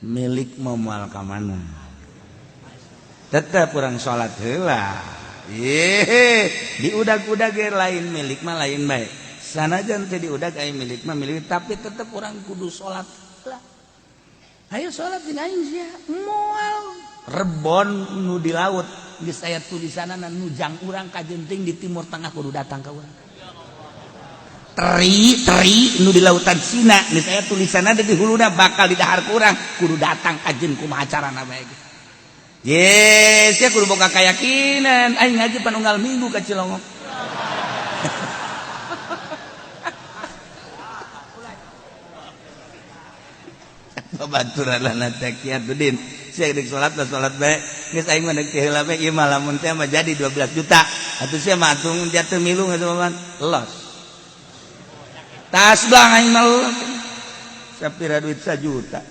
Milik mau moal ka mana? Tetep urang salat heula. Ye, diudag-udag ge lain milik mah lain bae. Sanajan teu diudag aya milik mah milik, tapi tetep urang kudu salat lah. Ayo salat jeung aing sia. Moal rebon nu di laut geus aya tulisanana nu jang urang kajenting di Timur Tengah kudu datang ka urang. Teri teri nu di lautan Cina geus aya tulisanna di huluna bakal didahar ku urang kudu datang kajen kumaha carana bae ge. Yes, sia kudu boga keyakinan. Aing ngaji panunggal minggu ka Cilongok. Babaturan lana teh Kiatudin. Sia deuk salat lah salat bae. Geus aing mah deuk heula bae ieu mah lamun teh mah jadi 12 juta. Atuh sia mah atung jatuh milu geus mah los. Tas bang aing mah los. Sapira duit sajuta.